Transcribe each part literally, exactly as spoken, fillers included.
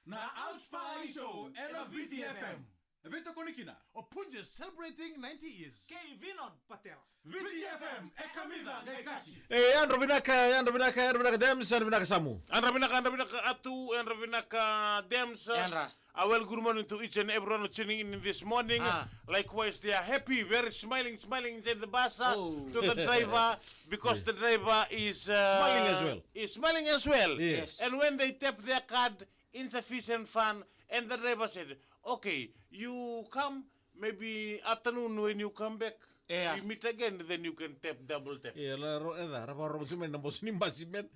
Na Ouch Pie Show ena Viti F M. E veitokoni kina o Punjas celebrating ninety years. Kei Vinod Patel. Viti F M e kamica qai kaci. E, yadra vinaka, yadra vinaka, yadra vinaka Dems, yadra vinaka Samu. Yadra vinaka, yadra vinaka Atu, yadra vinaka Dems. Yadra. A well, good morning to each and everyone who tuning in this morning. Ah. Likewise, they are happy, very smiling, smiling inside the bus, uh, Oh. to the driver, because the driver is, uh, Smiling as well. is smiling as well. Yes. And when they tap their card, insufficient fund, and the driver said, "Okay, you come, maybe afternoon when you come back, Yeah. we meet again, then you can tap, double tap." E, la ro, e da, ra vakarorogo tu mai na bosi ni basi, man.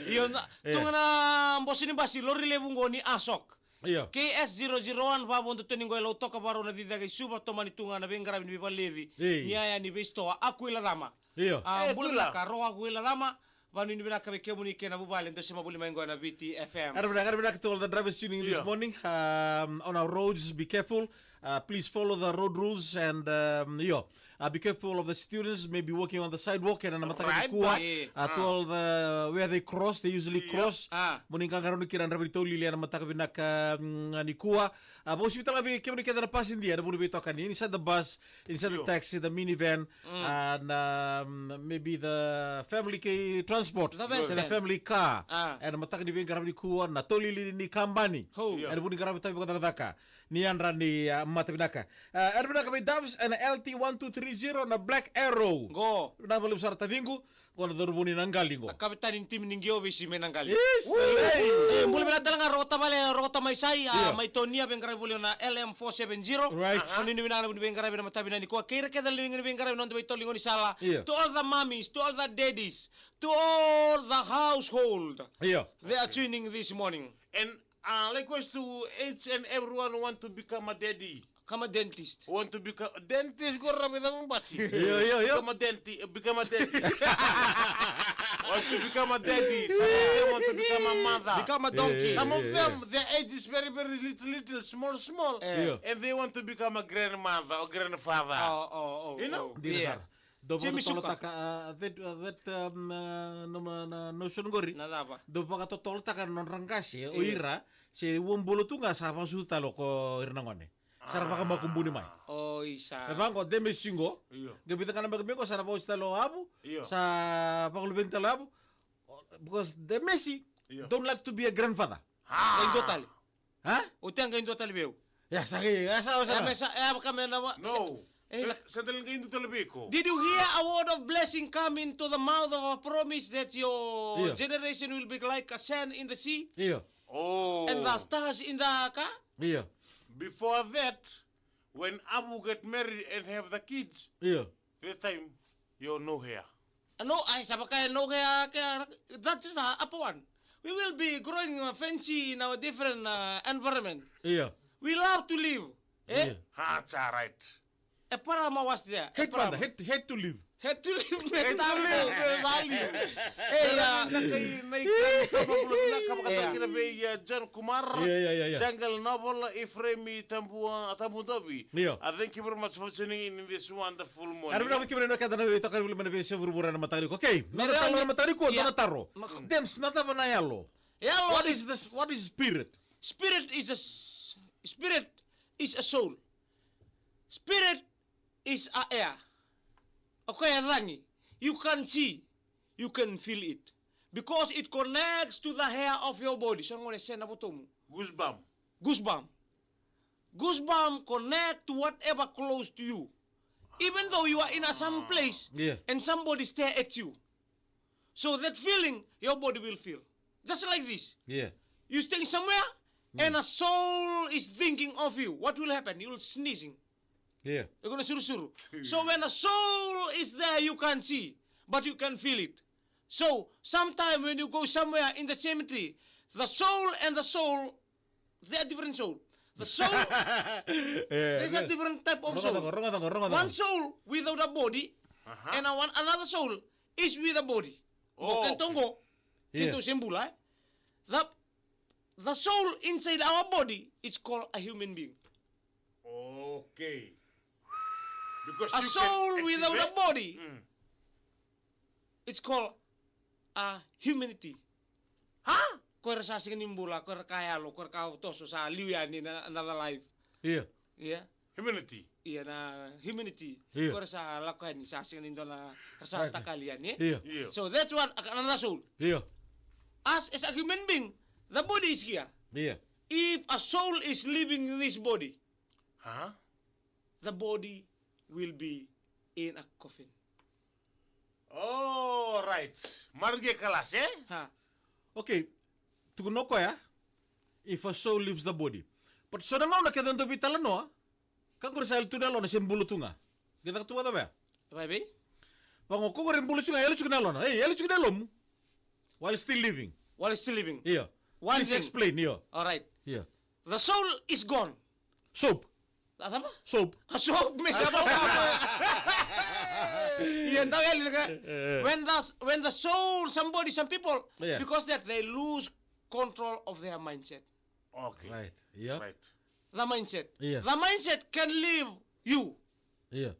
Io, na, tu ga na bosi ni basi, lori levu qo ni Asok. Io. K S zero zero one, vavodo toni qo e Lautoka, varau na Cicega i Suva, tomani tu ga na veiqaravi ni veivaleci. Ei. Ni yaya ni veisitoa, a Kuila Cama. Io. A, e, bula Kuila. Vinaka, Roa Kuila Cama, vanuinui vinaka vei kemuni kei na vuvale, dou sema vuli mai qo na Viti F M. Yadra vinaka, yadra vinaka to all the drivers tuning in this Io. morning. Um, on our roads, be careful. Uh, please follow the road rules and, um, io. Uh, be careful of the students, maybe walking on the sidewalk, ena mataka Right, nikua. but, Yeah. uh, to Ah. all the, where they cross, they usually Yeah. cross. Ah. Mo ni qaqarauni kina na draiva ni taulili ena mataka vinaka, mm, nikua. Uh, vakauasivi tale ga vei kemuni kece na pasidia, na vuni veitokani, inside the bus, inside the Io. taxi, the minivan, Mm. and, um, maybe the family kei transport, The van se the stand. family car. Ah. Ena mataka ni veiqaravi nikua, na taulili ni kabani. Ho. Io. Ena vuni qaravi tavi vakacakacaka. Ni yadra ni, ah, mata vinaka. Ah, yadra vinaka vei Doves ena L T one two three zero na Black Arrow. Qo. Vinaka vakalevu sara taciqu. Qo na cauravou ni Naqali qo. A kavetani ni timi ni Qio veisui mai Naqali. Yes, Woo! hey. E, bula vinaka tale ga Rokota Vale, Rokota Maisai, a, Io. mai Tonia, veiqaravi voli na L M four seven zero. Right. Aha. Vanuinui vinaka na vuni veiqaravi na matavinaka nikua. Kei ira kece na liga ni veiqaravi na noda veitoli qo ni sala. Io. To all the mummies, to all the daddies, to all the household. Io. They are tuning this morning. And Uh, likewise to each and everyone who want to become a daddy. Become a dentist. Want to become dentist, go rub it on bati. Yo, yo, yo. Become a denti-, become a daddy. Want to become a daddy. Some of them want to become a mother. Become a donkey. Yeah, yeah, yeah. Some of them, their age is very, very little, little, small, small. Eh. Yeah. And they want to become a grandmother or grandfather. Oh, oh, oh, You know? oh. Dina Yeah. sara. Dou Jimmy Suka. vakatotolotaka, uh, that, uh, that, um, uh, noma, na notion qori. Na cava? Dou vakatotolotaka na nodra qase, o Io. ira, se ua bula tu ga sa vakasucu tale o ko ira na gone. Sa ra vakamakubuni mai. O isa. E vaqo, Demesi qo. Io. Qai vica ga na makubuni qo, sa ra vakaoti tale o avu. Io. Sa vakaluveni tale o avu. Because Demesi Io. don't like to be a grandfather. Ah. Qai dua tale. Ha? O te a qai dua tale vei au. Ya, sa qai, ya, sa, sa. Ya, me sa, ya, ka me na wa-, No. sa-, eh. Sa, sa dali qai dua tale vei iko. Did you hear a word of blessing coming to the mouth of a promise that your Io. generation will be like a sand in the sea? Io. Oh. And the stars in the ka? Io. Before that, when Abu get married and have the kids, Io. that time, you no hair. No, ai, sa vaka e no hair, ke, that is the upper one. We will be growing, uh, fancy in our different, uh, environment. Io. We love to live, eh? Io. Ah, it's all right. E para ma was there. E Hate para mother, ma- hate, hate to live. Hate to live, Hate to live, me tali. Na kai, na kai, na kai, na kai, na kai, Io. na kai, na kai, na kai, Io. John Kumar, Io, io, io, io. Jungle Novel, Ephraim Tabu, Tabu Dovi. Io. Uh, thank you very much for tuning in in this wonderful morning. Era vinaka vei kemuni na keda na veitokani voli mai na veiyasai vuravura ena mataka nikua. Okay, na Mera taro ni- na mataka nikua, Yeah. dua na taro. Ma- Dems, na cava na yalo? Yalo What is- is this, what is spirit? Spirit is a s-, spirit is a soul. Spirit is a air. Okay, e cagi. You can see, you can feel it. Because it connects to the hair of your body. So gone se na votomu. Goosebump. Goosebump. Goosebump connect to whatever close to you. Even though you are in a some place Yeah. and somebody stare at you. So that feeling, your body will feel. Just like this. Yeah. You staying somewhere Mm. and a soul is thinking of you. What will happen? You will sneezing. Yeah. You're gonna surusuru. So when a soul is there, you can't see, but you can feel it. So sometime when you go somewhere in the cemetery, the soul and the soul, they are different soul. The soul, Yeah, there's a yeah. different type of Rongo soul. toko, rongo toko, rongo toko. One soul without a body, Uh-huh. and a one, another soul is with a body. Oh, Mo kento okay. qo, Yeah. kento se bula, eh? The, the soul inside our body, it's called a human being. Okay. Because a soul without a body, mm, it's called a humanity. Ha? Ko era sa sega ni bula, ko era ka yalo, ko era ka toso, sa liu yani na another life. Io. Ia. Humanity. Ia, na humanity. Io. Ko era sa lako yani, sa sega ni dua na, ra sa takali yani, e? Io. Io. So that's what, another soul. Io. Us as a human being, the body is here. Io. If a soul is leaving this body, huh? The body will be in a coffin. Oh, right. Marge kalas, e? Ha. Okay. Tukuna o koya, if a soul leaves the body. But so na gauna kece dou veitalanoa, ka qori sa yali tu na yalona se bula tu ga. Ke caka tu vata vea? Vei? Vaqo, ko qori bula tu ga, yali tu ga na yalona. Ei, yali tu ga na yalomu. While still living. While still living. Io. One thing. Please explain, io. All right. Io. The soul is gone. Soap. A cava? Soap. A soap, me sa soap. Ia, dau yali ga. Eh. When the, when the soul, somebody, some people, yeah, because that they lose control of their mindset. Okay. Right. Yeah. Right. The mindset. Yeah. The mindset can leave you. Yeah.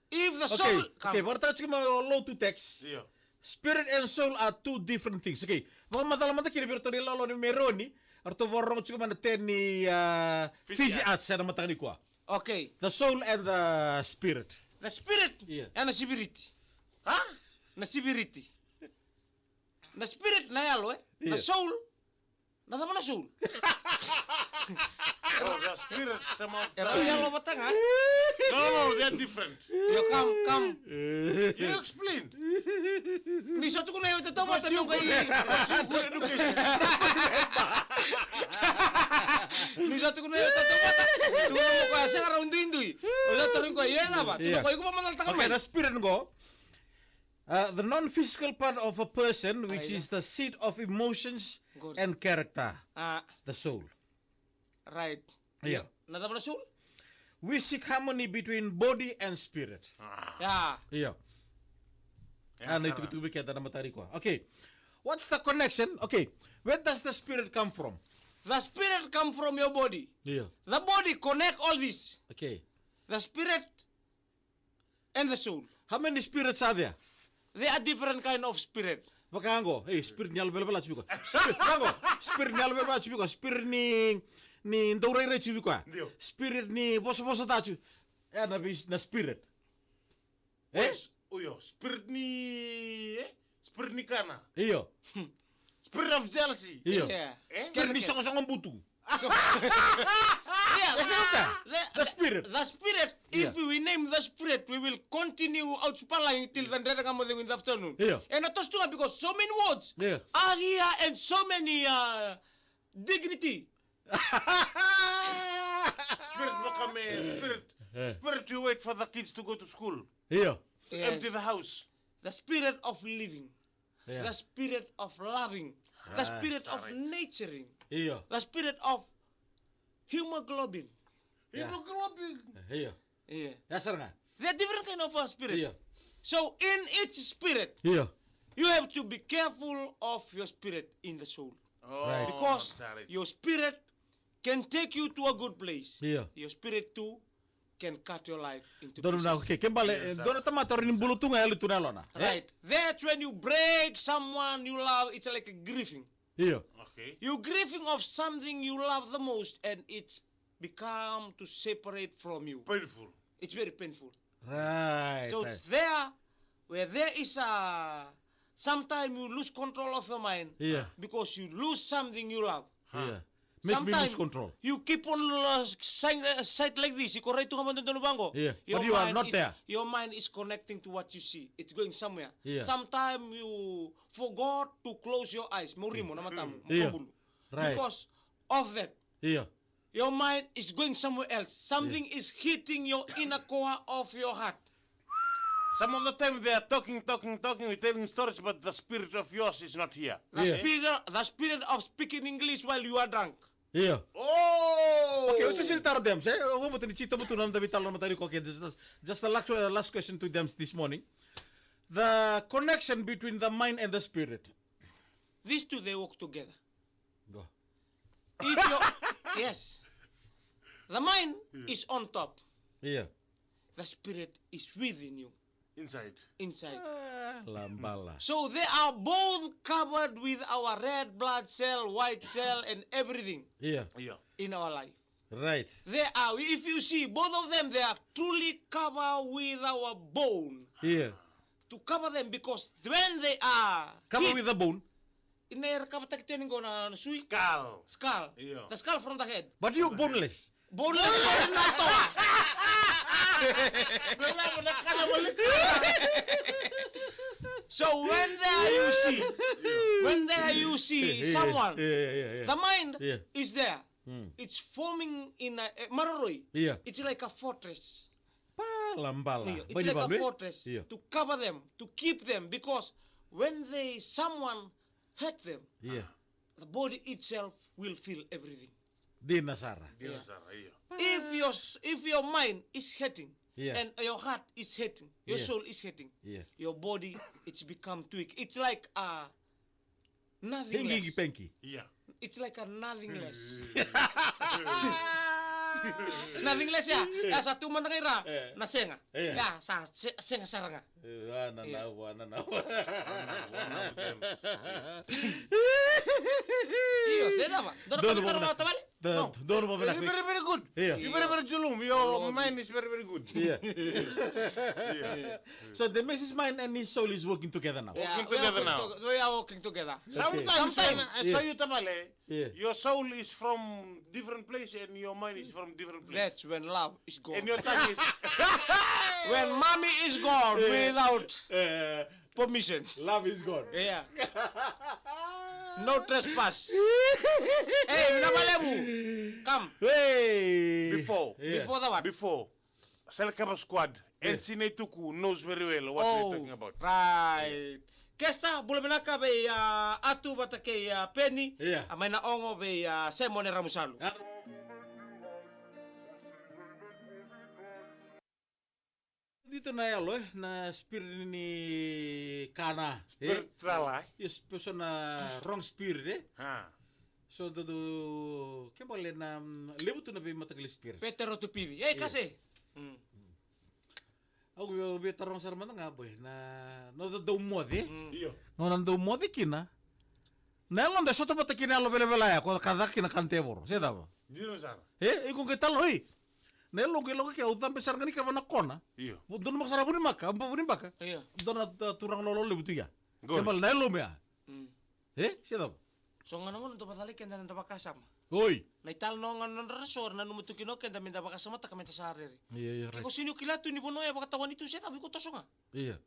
If the soul, okay, come. Okay, vakarataka tiko mai o lotu text. Io. Spirit and soul are two different things. Okay, vakamacala mada kina vei iratou na ilawalawa ni Meroni, eratou vakarorogo tiko mai na tea ni, ah, Fiji Arts ena mataka nikua. Okay. The soul and the spirit. The spirit, yeah, and the spirit. Ha? Na spirit. Na spirit na yalo, e? Na soul. Na cava na soul? Oh, the spirit, some of the... Era yalo vata ga? No, no, they're different. Io, come, come. You explained. Ni sa tukuna io tautauvata, ni o koya i... Ni sa tukuna io tautauvata. Tukuna o koya sega rau duidui. O sa tarogi koya io na cava. Tukuna o koya iko vakamatatataka mai. Okay, na spirit qo. Uh, the non-physical part of a person, which is the seat of emotions and character. Ah. The soul. Right. Io. Na cava na soul? We seek harmony between body and spirit. Ah. Io. Io, na itukutuku vei keda na mataka nikua. Okay. What's the connection? Okay. Where does the spirit come from? The spirit come from your body. Io. The body connect all this. Okay. The spirit and the soul. How many spirits are there? There are different kind of spirit. Vaka qo, e, spirit ni yalo velavela, tiko. Spirit, vaka qo, spirit ni yalo velavela, tiko. Spirit ni, ni daurairai, tiko. Ndio. Spirit ni vosavosa, tiko. E, na vei, na spirit. E? Yes, io, spirit ni, e? Spirit ni kana. Io. Spirit of jealousy. Io. Yeah. E? Spirit ni soqosoqo butu. So, yeah, the, the spirit. The spirit, if we name the spirit, we will continue out Spalang till the Dredre Ga Mo Cegu in the afternoon. Io. And I toast to her because so many words are here and so many, uh, dignity. Spirit, welcome, eh, spirit. Eh. Spirit, you wait for the kids to go to school. Io. Yes. Empty the house. The spirit of living. Yeah. The spirit of loving. The spirit of nurturing. Io. The spirit of hemoglobin. Yeah. Hemoglobin. Io. Yeah. Ya sara ga. There are different kind of, uh, spirit. Io. So in each spirit, io, you have to be careful of your spirit in the soul. Oh, right. Because your spirit can take you to a good place. Io. Your spirit too can cut your life into pieces. Donu na, okay, ke bale, e, donu na tamata ori ni bula tu ga, yali tu na yalona. E? Right. That's when you break someone you love, it's like a grieving. Io. Okay. You grieving of something you love the most and it's become to separate from you. Painful. It's very painful. Right. So it's there where there is a, sometime you lose control of your mind, yeah, because you lose something you love. Yeah. Make me lose control. Sometimes you keep on, uh, saying, uh, sight like this. Iko rai tu ga mo dodonu vaqo. Yeah. But you are not there. Your mind is connecting to what you see. It's going somewhere. Yeah. Sometimes you forgot to close your eyes. Mo rimo na matamu, mo bulu. Right. Because of that. Yeah. Your mind is going somewhere else. Something is hitting your inner core of your heart. Some of the time they are talking, talking, talking, telling stories, but the spirit of yours is not here. The spirit, the spirit of speaking English while you are drunk. Yeah. Oh! Okay, o Jose Taro Dems, e? O vou ni titobu tu na noda veitalanoa mataka nikua, okay, this is just the last, uh, last question to Dems this morning. The connection between the mind and the spirit. These two, they work together. Go. If you, yes. The mind is on top. Yeah. The spirit is within you, Inside. Inside. Ah, la bala. So they are both covered with our red blood cell, white cell, and everything Yeah. Yeah. in our life. Right. They are, if you see, both of them, they are truly covered with our bone Yeah. to cover them, because when they are Cover hit, with a bone. ina era kavataki tu yani qo na, na sui Skull. Skull. Yeah. The skull from the head. But you boneless. Boneless, bone na toa. So when there you see, when there you see Yeah, yeah, someone, yeah, yeah, yeah. The mind Yeah. Is there. Mm. It's forming in a, eh, maroroi. Yeah. It's like a fortress. Pala mbala. It's like a fortress to cover them, to keep them, because when they someone hurt them, Yeah. The body itself will feel everything. Dina sara. Dina sara, io. If your s- if your mind is hurting Yeah. and your heart is hurting, your Yeah. soul is hurting, Yeah. your body, it's become too weak. It's like a nothingness. Hingi penki. Ia. It's like a nothingness. Nothingness ya. Ya sa tu mada ga i ra na sega. Ya sa se- sega sara ga. Ananavu, ananavu. Io, se cava? Dona Donu kau vavuna. Tavale. Donu vavuna. Very, very good. Ia. You're very, very julum. Your mind is very, very good. Ia. So the missus mind and his soul is working together now. Yeah, Working we are together working now. to- We are working together. Sometimes Okay. when I saw Yeah. You, Tavale, Yeah. Your soul is from different place and your mind is from different place. That's when love is gone. And your tongue is When mommy is gone without Uh, permission. Love is gone. Yeah. No trespass. Hey, Vinavalevu. Come. Hey. Before. Yeah. Before the what? Before. Salakava Squad. Yeah. And Sinetuku knows very well what Oh, we're talking about. Right. Kesta, bula vinaka vei uh, Atu vata kei uh, Peni. Yeah. A mai na ogo vei uh, Simone Ramusalu. Dito na yalo, eh, na spirit ni kana. Eh? Spirit tala, eh? Yes, person na wrong spirit, eh? Ha. So do do kebale na mm, levu tu na vei matakali spirit. Petero Tupidi. Ei, kase. Mm. Au via via taroga sara mada ga boy na na da dau moce. Io. Na na dau moce kina. Na yalo da sota vata kina yalo velavela ya ko ka caka kina kana tevoro. Se cava? Dino sara. E, iko qai talo i. Na yalo qai lako ke au cabe sara ga ni kava na kona. Io. Dona maka sara vunimaka, au ba vunibaka. Io. Dona turaga lolo levu tu ya. Good. Kebale na yalo mea. Mm. E, se cava? So ga na gauna da vakacalai keda na da vakasama. Oi. Na italanoa ga na nodra so era nanuma tu kina o keda me da vakasama taka me da sa rere. Ia, ia, Ke right. ko sini o kila tu ni vanua e vakatawani tu se cava iko toso ga. Ia.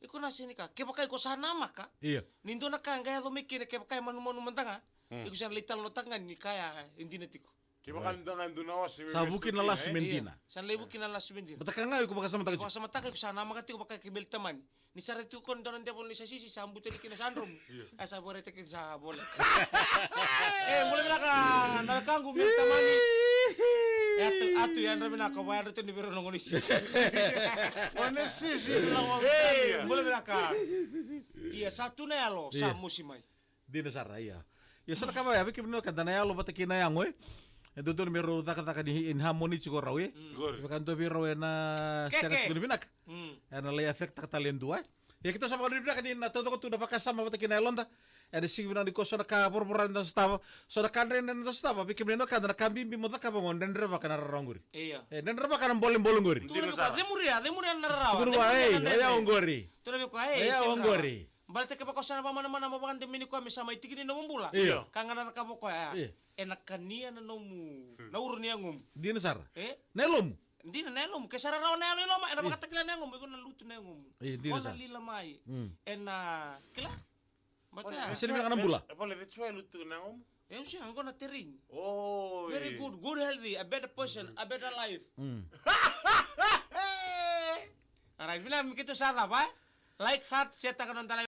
Iko na seni ka, kevaka iko sa namaka. Ia. Ni dua na ka ga yaco mai kina kevaka e manumanu mada ga. Iko sa na lai talanoataka ga ni kaya e dina tiko. Kevaka ni dua na dua na wasi. Sa vuki na lasu me Ia, dina. sa na lai vuki na lasu me dina. Bata ka ga iko vakasamataka tiko. Vakasamataka iko sa namaka tiko vaka ke beli tamani. Ni sara tiko ko ni dua na devil ni sa sisi sa buta ni kina sa dromu. A sa vore teke sa vole. E, bula vinaka na wekaqu me tamani. E atu, atu yadra vinaka, va yadra tu ni vero na goni sisi. One sisi. E, bula vinaka. Ia, sa tu na yalo, sa mosi mai. Dina sara, ia. Ia, sa na kava ya, vei kemuni na wekada na yalo vata kei na yago, e. E dodonu me rau cakacaka ni in harmony tiko rau, e. Qori. Vaka dua vei rau e na sega tiko ni vinaka. Mm. E na lai affect taka tale e dua, e. Ia, keitou sa vakadri vinaka ni na taucoko tu na vakasama vata kei na yaloda. E na sigi vinaka ni ko so na ka voravora na sotava. So na ka dredre na sotava, vei kemuni na wekada na ka bibi mo cakava qo dredrevaka na rarawa qori. Ia. E, dredrevaka na bolebole qori. Tu na vei koya, cemuria, cemuria na rarawa. Tukuna vua, ei, o yau qori. Tu na vei koya, ei, O yau sega rawa. Qori. Baleta kevaka o sa na vamanamana mo vakademeni koya me sa mai tiki ni nomu bula. Io. Ka ga na cakava o koya. Io. E na kania na nomu, na uro ni yagomu. Dina sara. E? Na yalomu. Dina na yalomu. Ke sa rarawa na yalo i loma, e na vakatakila na yagomu. Iko na lutu na yagomu. E, dina O na sara. lila mai. Mm. E na kila. Bata ya. Sini vinaka na bula. E pale, that's why lutu na yagomu. E usia, qo na terrain. Oh. Very good, good healthy, a better person, a better life. Mm. Alright, vinaka me keitou sa cava, e? Like, heart, share taka na noda live.